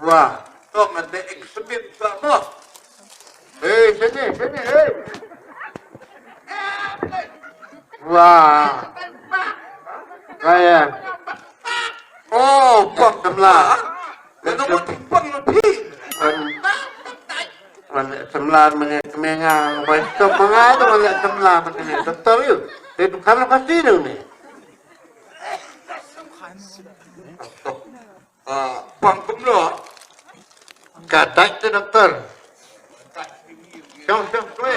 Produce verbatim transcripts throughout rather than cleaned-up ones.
Wah, to ngan dei examine ka mo. Hei, sini, sini, hei. Wah. Kaya. Oh, pok samla. Kano mo timpang lo phi. Wan, wan samla mane kmenga, wan to manga to wan samla mane doktor yu. Te tu kan kasi dong ni. Ah, pang kumno? Ka dait te doktor. Jong, jong, kue.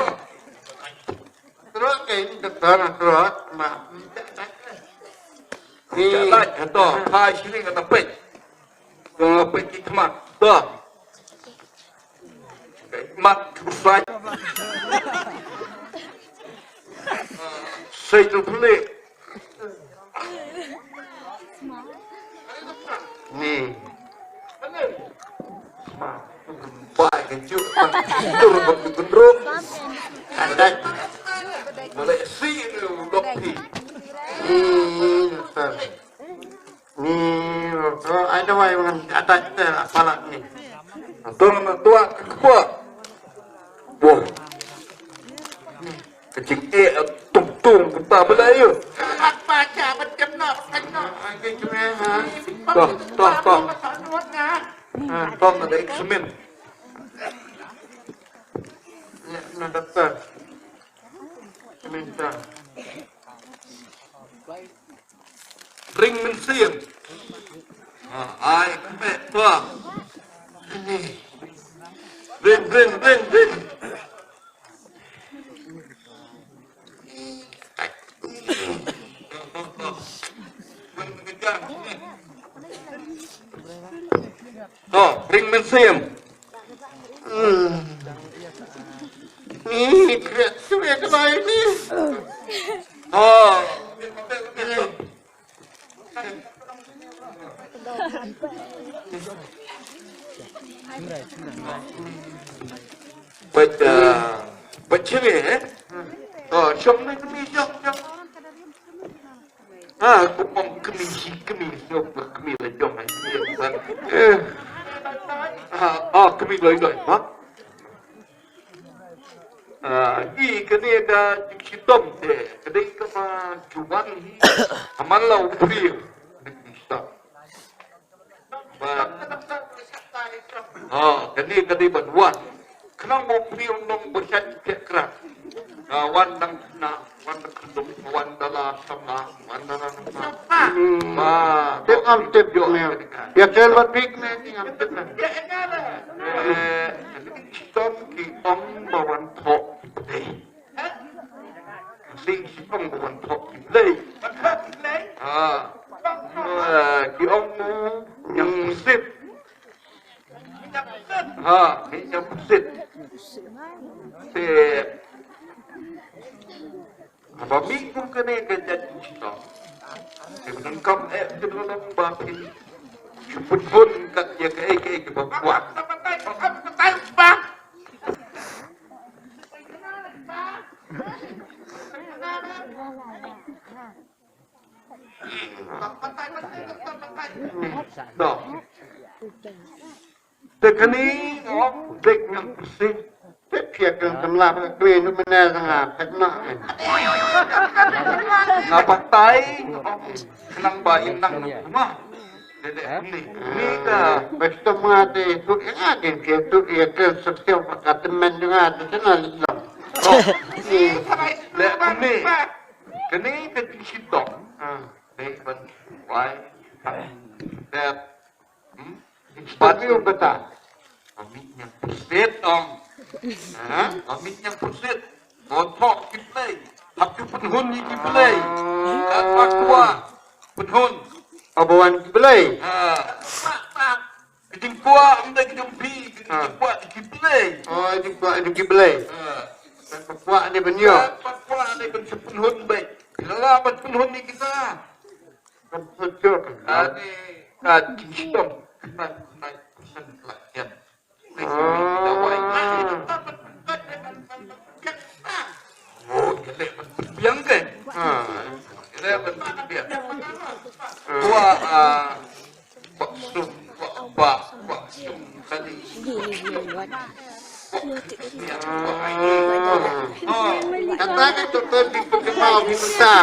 Terus ke ini doktor, terus ma. Ni. Ka dait to, phai sini ka dapet. Ka dapet ki khmat. To. Mat usai. Sai tu pelik. Ni. Bai kejuk, tur bagi gendruk. Adat. Boleh si dok pi. Ni, ni, ni. Ni, to, ai da wai ngan adat te la palat ni. To na tuak ke kepok. Boh. Kecil eh tung tung kita bela yu. Apa aja macam nak kena. Ai ke cuma ha. Toh, toh, toh. Ha, toh ada eksamen. Ya, na doktor. Minta. Ring mynsiem. Ha, ai kembe to. Ring, ring, ring, ring. To, ring mynsiem. Hmm. Ni, kret suwe kelai ni. To. Peit, ah, peit sini, eh. To, shong ni kami, shong, shong. Ah, aku pom kami si kami, shong kami la jong ai. Eh. Ah, ah, kami loi loi, ha? Ah, i kane ka jingshitom te, ka dei kaba ju wan hi ha man la u briew. Ba, ah, kane ka dei ban wan. Khnang ba u briew nong ba shait pek kra. Ah, wan dang khynnah, wan dang khyndong, wan da la samla, wan da la samla. Ba, te ngam tip ïoh ne. Ïa kel wat pik ne, ngam tip ne. Eh, Sing ki ong ba wan thoh ki Blei. Sing ki ong ba wan thoh ki Blei. Ha. Eh, ki ong mu ñiang pyrshit. Ha, ñiang pyrshit. Te haba mih kum kane ka jait shitom, te pyndonkam eh pyndonkam ba phin shu pynhun kat ïa kaei kaei kaba kwah. Noh. Te kane, oh, dei ñiang pyrshit. Te phi ïa kren samla ba kren mynne sa nga phet noh. Nga batai, oh, khnang ba in nang ma. Dei dei ni, ni ka. Ba shitom nga te tu ïa nga kin ke tu ïa kren sep sep ba ka tymmen jong nga te sa nga leh long. Oh, ni, leh ni. Kane ka jingshitom. Ah, dei ban wai. Dei Hmm? Ba mih u kata. Ba mih ñiang pyrshit ong. Ha? Ba mih ñiang pyrshit. Ba thoh ki Blei. Hap ju pynhun ïa ki Blei. Kat ba kwah. Pynhun. Ba wan ki Blei. Ha. Ki jingkwah ym dei ki jong phi, ki jingkwah ki Blei. Oh, jingkwah ki Blei. Ha. Kat ba kwah ne ban ïoh. Kat ba kwah ne ban shu pynhun Blei. Lada ban pynhun ïa kita. Kan sujud kan. Ani ka jingshitom. Kan kan kan lah ya. Oh, ya le ban biang ke. Ha. Ya le ban biang. Wa, ah, bak sum, bak, bak, bak. Kata ka doktor phi pyrkhat ma phi mynta.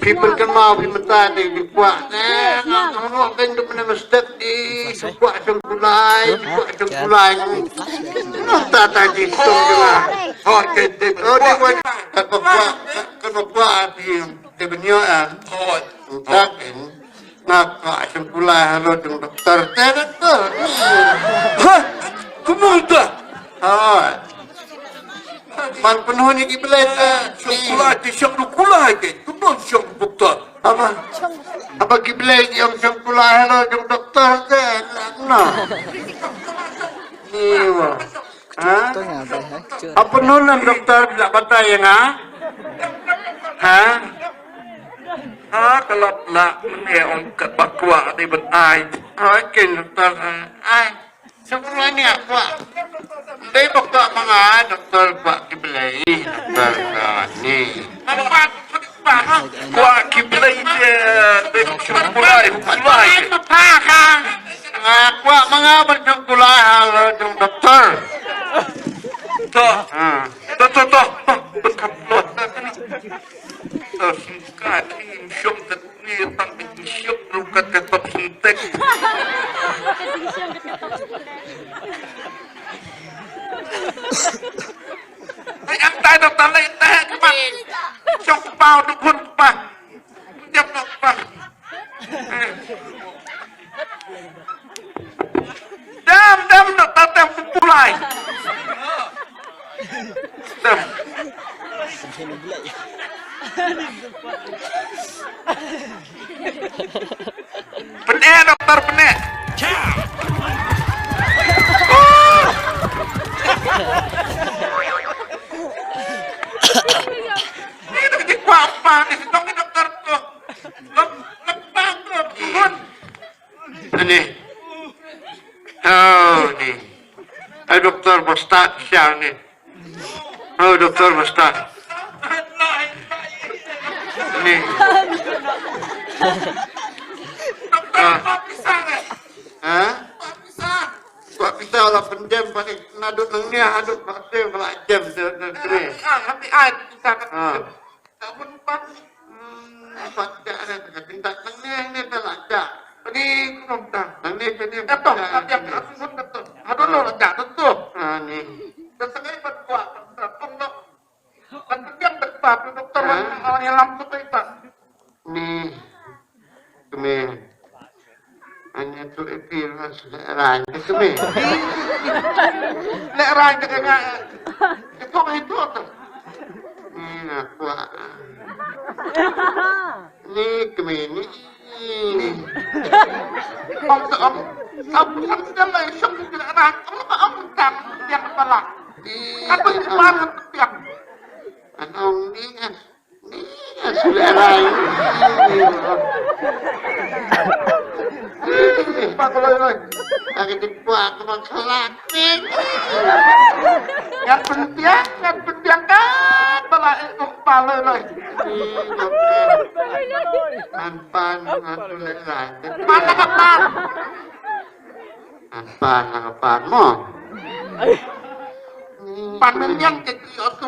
Phi pyrkhat ma phi mynta, dei phi kwah. Eh, nga nga nga kan dum na mastet di kwah song kulai, kwah song kulai. Mynta ta ji song jela. Ho ke de ko de ko ka kwah, ka kwah di de benyo an. Ho. Nga kwah song kulai halor jong doktor. Te doktor. Ha? Kumno ta? Hooid. Man pynhun ïa ki blei te. Song kulai te song kulai te. Kumno song doktor? Haba, haba ki blei ki ong song kulai halor jong doktor te. Na. Ni wa. Ha? Apa nun nan doktor phi la batai ïa nga? Ha? Ha, ka la lah mynne ong ka ba kwah dei ban ai. Ha, kin doktor, eh, ai. Song kulai ni kwah. Dei ba kwah ma nga, doktor, kwah ki blei. Doktor, ah, ni. Kwah ki blei, eh, dei song kulai, kulai. Nga kwah ma nga ban song kulai halor jong doktor. To. Ha. To, to, to. To, to, to. To, singkat, song kat ni, tang song rukat kat top sintek. Ai, ang tai doktor lai tai ka ba. Song pau dukun pa. Jap doktor. Dam, dam, doktor, dam, pulai. Dam. Pyneh, doktor, pyneh. Ni tu ji kwah pa ni, doktor tu. Lep, lep, lep, lep. Ani. Oh, ni. Ai doktor ba stad siang ni. Oh, doktor ba stad. Ni. Ah. Ha? Kwah pisa la pyndem ba ni naduh nangne haduh ba te ba la jem te te. Ah. Pat ka ne ka tinta nangne ne ka la ja. Ni kumta. Nangne ka ne. Ka to ka ja ka sun ka to. Haduh lo la ja to. Ah, ni. Ka sangai pat kwah ka to. Kan ka ja ka pa doktor. Ah. Wan wan lam ko to pa. Ni. Kmie. Ani tu e pi ras le rai ke kmie. Le rai ke nga. Itu itu tu. Ni aku. Ni kmie ni. Om om. Om om dah mai song le rai. Om om tang yang pala. Apa yang yang. Anong ni kan. Ni, sudah lain. Pak, kalau ini. Lagi dibuat sama kelak. Ngan pyntiang, ngan pyntiang kan bala itu pala lai. Ngan pan, ngan pyntiang. Pan lah pan. Ngan pan, ngan pan mo. Pan mynmiang ke ki oto.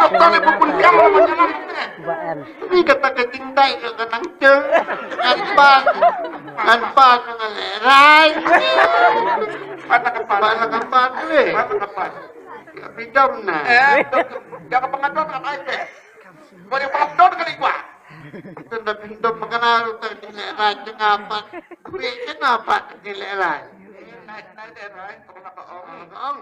Doktor ibu pun kam macam mana? Ni kata ka jingdai ka ka nang ceng. An pan. An pan nga le rai. Pan ka pan. Pan ka pan le. Pan ka pan. Ya pidam na. Eh, ya ka pengaduan ka ai pe. Boleh pidam kali gua. Tanda pidam makana tu tak jinglerai jengapat. Beri jengapat jinglerai. Nai nai lerai kau nak kau. Kau.